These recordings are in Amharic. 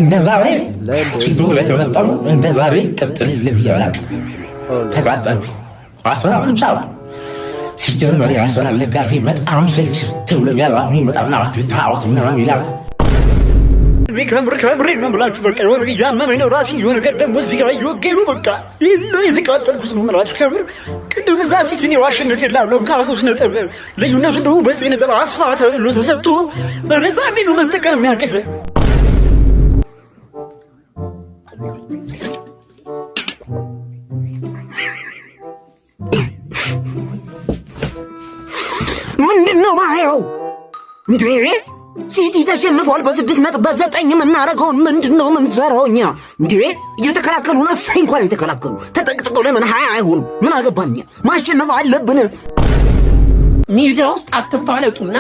እንደ ዛሬ ቲክቶክ ላይ ከመጣሁ እንደ ዛሬ ቅጥል ብዬ አላውቅም። ተቃጠልኩ። አርሰናል ብቻ ሲጀመር የአርሰናል ደጋፊ በጣም ስልችት ብሎኛል። አሁን በጣም ታወት ምናምን ይላል። ከምር ከምሬ ነው የምላችሁ። በቃ የሆነ እያመመኝ ነው ራሴ፣ የሆነ ነገር ደግሞ እዚህ ጋር እየወጋኝ ነው። በቃ ይህ የተቃጠልኩት ነው የምላችሁ። ከምር ቅድም እዛ ሲቲ እኔ አሸንፍ የላለሁ ከ3 ነጥብ ልዩነቱ ደግሞ በ9 ነጥብ አስፋ ተብሎ ተሰጥቶ በነፃ ነው መጠቀም የሚያቅት። ምንድን ነው ማየው እንዴ? ሲቲ ተሸንፏል በ6 ነጥብ። በ9 የምናደርገውን ምንድን ነው የምንሰራው እኛ? እንዴ፣ እየተከላከሉ ነው። እሰይ፣ እንኳን የተከላከሉ ተጠቅጥቀው ለምን 20 አይሆኑም? ምን አገባን እኛ? ማሸነፍ አለብን። ሜዳ ውስጥ አትፋለጡና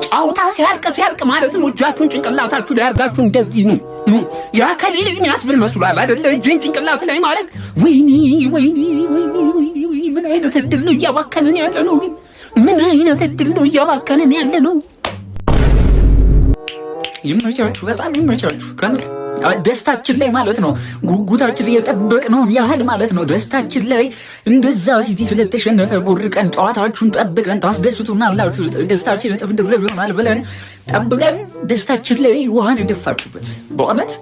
ጨዋታ ሲያልቅ ሲያልቅ ማለት ነው እጃችሁን ጭንቅላታችሁ ላይ አድርጋችሁ እንደዚህ ነው። ያ ከሌለ የሚያስብል መስሏል አይደለ? እጅን ጭንቅላት ላይ ማለት ወይኔ ወይኔ ወይኔ ወይኔ፣ ምን አይነት እድል ነው እያባከንን ያለ ነው? ምን አይነት እድል ነው እያባከንን ያለ ነው? ይመቻችሁ፣ በጣም ይመቻችሁ። ከምር ደስታችን ላይ ማለት ነው፣ ጉጉታችን ላይ የጠበቅነውን ያህል ማለት ነው። ደስታችን ላይ እንደዛ ሲቲ ስለተሸነፈ ቦርቀን ጨዋታችሁን ጠብቀን ታስደስቱናላችሁ፣ ደስታችን እጥፍ ድርብ ይሆናል ብለን ጠብቀን ደስታችን ላይ ውሃን የደፋችሁበት በእውነት።